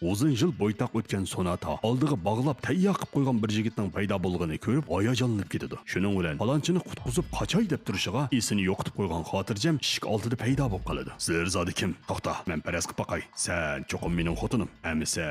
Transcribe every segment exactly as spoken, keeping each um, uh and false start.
ئۇزۇن يىل بويتاق ئۆتكەن سوناتا ئالدىغا باغلاپ تەييار قىلىپ قويغان بىر يىگىتنىڭ پەيدا بولغىنى كۆرۈپ ھاياجانلىنىپ كېتىدۇ. شۇنىڭ بىلەن پالانچىنى قۇتقۇزۇپ قاچاي دەپ تۇرۇشىغا ئېسىنى يوقىتىپ قويغان خاتىرجەم ئىشىك ئالدىدا پەيدا بولۇپ قالىدۇ. سىلەر زادى كىم؟ توختا، مەن پەرەز قىلىپ باقاي. سەن چوقۇم مېنىڭ خوتۇنۇم. ئەمىسە،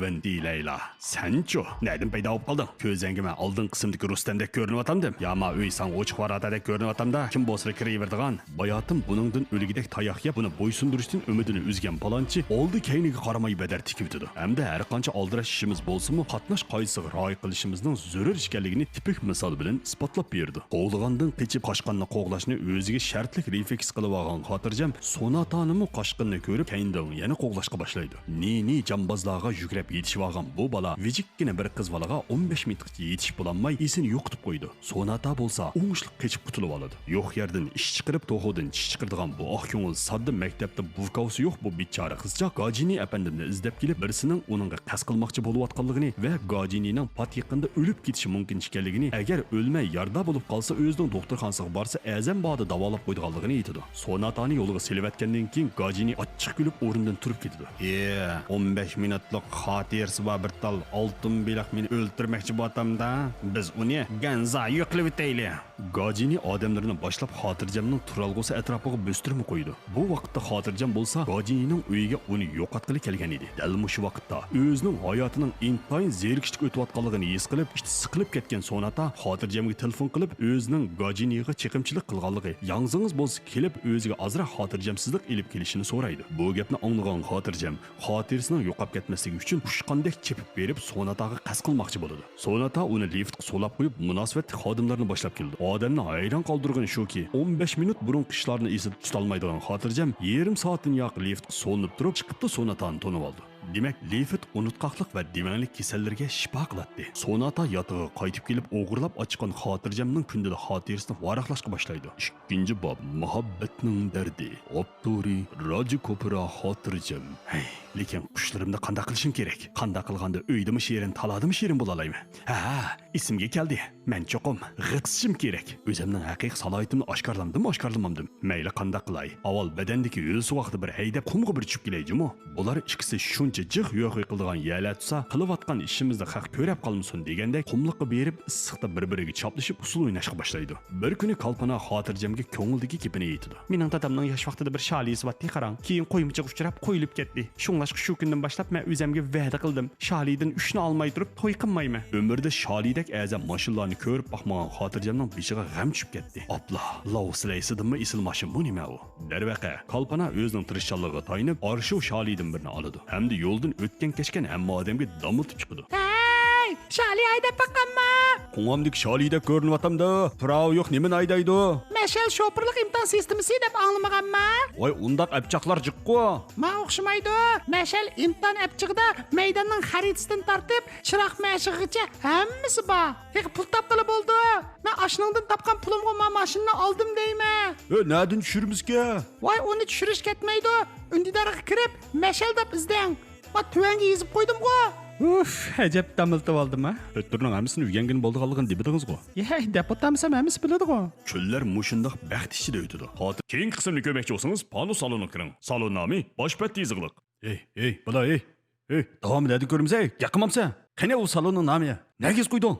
ۋېندى لەيلا. سەنچۇ؟ نەدىن پەيدا بولۇپ قالدىڭ؟ كۆزەڭگە مەن ئالدىنقى قىسىمدىكى رۇستەمدەك كۆرۈنۈۋاتامدىم؟ ياما ئۆي ساڭا ئوچۇق ۋاراتادەك كۆرۈنۈۋاتامدا؟ كىم بولسىلا كىرىۋېرىدىغان. باياتىن بۇنىڭدىن ئۆلگۈدەك تاياق يەپ، بۇنى بويسۇندۇرۇشتىن ئۈمىدىنى ئۈزگەن پالانچى ئالدى كەينىگە قارىماي بەدەر تىكىۋېتىدۇ. ھەمدە ھەرقانچە ئالدىراش ئىشىمىز بولسىمۇ، قاتناش قائىدىسىگە رىئايە قىلىشىمىزنىڭ زۆرۈر ئىكەنلىكىنى تىپىك مىسال بىلەن ئىسپاتلاپ بېرىدۇ. قوغلىغاندىن قېچىپ قاچقاننى قوغلاشنى ئۆزىگە شەرتلىك رېفلېكس قىلىۋالغان خاتىرجەم سوناتانىمۇ قاچقىنىنى كۆرۈپ، كەينىدىن يەنە قوغلاشقا باشلايدۇ. نى-نى جامبازلارغا يۈكرەپ يېتىشىۋالغان بۇ بالا ۋىجىككىنە بىر قىز بالىغا ئون بەش مىنۇتقىچە يېتىشىپ بولالماي، ئېسىنى يوقىتىپ قويىدۇ. سوناتا بولسا ئوڭۇشلۇق قېچىپ قۇتۇلۇۋالىدۇ. يوق يەردىن ئىش چىقىرىپ، توخۇدىن چىش چىقىرىدىغان بۇ ئاق كۆڭۈل ساددا مەكتەپتە بۇكاۋىسى يوق بۇ بىچارە قىزچاق گاجىنى ئەپەندىمنى ئىزدەپ كېلىپ، بىرسىنىڭ ئۇنىڭغا قەست قىلماقچى بولۇۋاتقانلىقىنى ۋە گاجىنىنىڭ پات يېقىندا ئۆلۈپ كېتىشى مۇمكىن ئىكەنلىكىنى، ئەگەر ئۆلمەي يارىدار بولۇپ قالسا، ئۆزىنىڭ دوختۇرخانىسىغا بارسا، ئەزەم باھادا داۋالاپ قويىدىغانلىقىنى ئېيتىدۇ. سوناتانى يولغا سېلىۋەتكەندىن كېيىن، گاجىنى ئاچچىق كۈلۈپ ئورنىدىن تۇرۇپ كېتىدۇ. ئى، ئون بەش مىنۇتلۇق خاتىرىسى بار بىر تال ئالتۇن بېلىق مېنى ئۆلتۈرمەكچى بولۇۋاتامدا، بىز ئۇنى گەنزا يۆكلىۋېتەيلى. گاجىنى ئادەملىرىنى باشلاپ، خاتىرجەمنىڭ تۇرالغۇسى ئەتراپىغا بۆستۈرمە قويىدۇ. بۇ ۋاقىتتا خاتىرجەم بولسا گاجىنىنىڭ ئۆيىگە ئۇنى يوقاتقىلى كەلگەن ئىدى. دەل مۇشۇ ۋاقىتتا ئۆزىنىڭ ھاياتىنىڭ ئىنتايىن زېرىكىشلىك ئۆتۈۋاتقانلىقىنى ھېس قىلىپ، ئىچى سىقىلىپ كەتكەن سوناتا خاتىرجەمگە تېلېفون قىلىپ، ئۆزىنىڭ گاجىنىغا چېقىمچىلىق قىلغانلىقى، ياڭزىڭىز بولسا كېلىپ ئۆزىگە ئازراق خاتىرجەمسىزلىك ئېلىپ كېلىشىنى سورايدۇ. بۇ گەپنى ئاڭلىغان خاتىرجەم خاتىرىسىنىڭ يوقاپ كەتمەسلىكى ئۈچۈن ئۇچقاندەك چېپىپ بېرىپ سوناتاغا قەست قىلماقچى بولىدۇ. سوناتا ئۇنى لىفتقا سولاپ قويۇپ، مۇناسىۋەتلىك خادىملارنى باشلاپ كېلىدۇ. ئادەمنى ھەيران قالدۇرغىنى شۇكى، ئون بەش مىنۇت بۇرۇنقى ئىشلارنى ئېسىدە تۇتالمايدىغان خاتىرجەم يېرىم سائەتتىن ياقى لىفتقا سولىنىپ تۇرۇپ چىقىپلا سوناتانى تونۇۋالىدۇ. دېمەك، لىفت ئۇنتقاقلىق ۋە دېۋەڭلىك كېسەللىرىگە شىپا قىلاتتى. سوناتا ياتىقىغا قايتىپ كېلىپ، ئوغرىلاپ ئاچقان خاتىرجەمنىڭ كۈندىلىك خاتىرىسىنى ۋاراقلاشقا باشلايدۇ. ئىككىنچى باب، مۇھەببەتنىڭ دەردى. ئاپتورى، راجا كوپرا خاتىرجەم. ھەي، لېكىن قۇشلىرىمنى قانداق قىلىشىم كېرەك؟ قانداق قىلغاندا ئۆيدىمۇ شېرىن، تالادىمۇ شېرىن بولالايمەن؟ ھە، ھە، ئېسىمگە كەلدى. مەن چوقۇم غىتىسىشىم كېرەك. ئۆزۈمنىڭ ھەقىقىي سالاھىيىتىمنى ئاشكارىلامدىمۇ، ئاشكارىلىمامدىم؟ مەيلى قانداق قىلاي. ئاۋۋال بەدەندىكى ھۆل سوغۇقنى بىر ھەيدەپ، قۇمغا بىر چۈشۈپ كېلەي جۇمۇ. بۇلار ئىككىسى شۇنچە جىق يۇيۇ قىلىدىغان يەرلەر تۇرسا، قىلىۋاتقان ئىشىمىزنى خەق كۆرەپ قالمىسۇن دېگەندەك، قۇملۇققا بېرىپ، ئىسسىقتا بىر-بىرىگە چاپلىشىپ، ئۇسسۇل ئويناشقا باشلايدۇ. بىر كۈنى كالپانا خاتىرجەمگە كۆڭلىدىكى گېپىنى ئېيتىدۇ. مېنىڭ دادامنىڭ ياش ۋاقتىدا بىر شالىيىسى بارتتى، قاراڭ. كېيىن قويمىچىغا ئۇچراپ، قويۇلۇپ كەتتى. شۇڭلاشقا شۇ كۈندىن باشلاپ مەن ئۆزەمگە ۋەدە قىلدىم، شالىيدىن ئۈچنى ئالماي تۇرۇپ توي قىلمايمەن. ئۆمرىدە شالىيدەك ئەرزان ماشىنىلارنى كۆرۈپ باقمىغان خاتىرجەمنىڭ بېشىغا غەم چۈشۈپ كەتتى. ئاپلا، لاۋ سىلەيسىدىنمۇ ئېسىل ماشىنىمۇ نېمە ئۇ؟ دەرۋەقە، كالپانا ئۆزىنىڭ تىرىشچانلىقىغا تايىنىپ، ئارشىۋ شالىيدىن بىرنى ئالىدۇ ھەمدە يولدىن ئۆتكەن-كەچكەن ھەممە ئادەمگە داملىتىپ چىقىدۇ. ھەي، شالىي ھەيدەپ باققانما؟ قوڭامدىكى شالىيدەك كۆرۈنۈۋاتامدا، پىراۋى يوق نېمىنى ھەيدەيدۇ؟ مەشەل شوپۇرلۇق ئىمتىھان سىستېمىسى دەپ ئاڭلىمىغانما؟ ۋاي، ئۇنداق ئەپچاقلار جىققۇ. ما ئوخشىمايدۇ. مەشەل ئىمتىھان ئەپچىقىدا مەيداننىڭ خەرىتىسىدىن تارتىپ چىراغ مەشىقىگىچە ھەممىسى بار. تېخى پۇل تاپقىلى بولىدۇ. مەن ئاشنىڭدىن تاپقان پۇلۇمغا ما ماشىنىنى ئالدىم دەيمەن. ئۆ، نەدىن چۈشۈرىمىزكە؟ ۋاي، ئۇنى چۈشۈرۈش كەتمەيدۇ. ئۈندىدارغا كىرىپ، مەشەل دەپ ئىزدەڭ. ما تۆۋەنگە يېزىپ قويدۇمغۇ. ئۇف، ئەجەب داملىتىۋالدىم ھە. ئۆتتۈرنىڭ ھەممىسىنى ئۆگەنگىلى بولىدىغانلىقىنى دېمىدىڭىزغۇ؟ يەي، دەپ ئولتۇرمىسام ھەممىسى بىلىدىغۇ. كۈنلەر مۇشۇنداق بەخت ئىچىدە ئۆتىدۇ. خاتىر-، كېيىنكى قىسىمنى كۆرمەكچى بولسىڭىز، پانۇس سالونىغا كىرىڭ. سالون نامى باش بەتتە يېزىقلىق. ئەي، ئەي، بالا، ئەي، ئەي، داۋامى نەدىن كۆرمىسەي، ياقمامسەن؟ قېنى ئۇ سالوننىڭ نامى؟ نەگە يېزىپ قويدۇڭ؟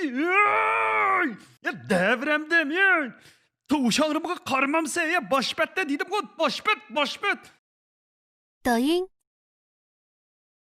يەي! يا دەۋرەمدىم، يەي! توۋشاڭرىمغا قارىمامسەن، يا باش بەتتە دېدىمغۇ، باش بەت، باش بەت! 抖音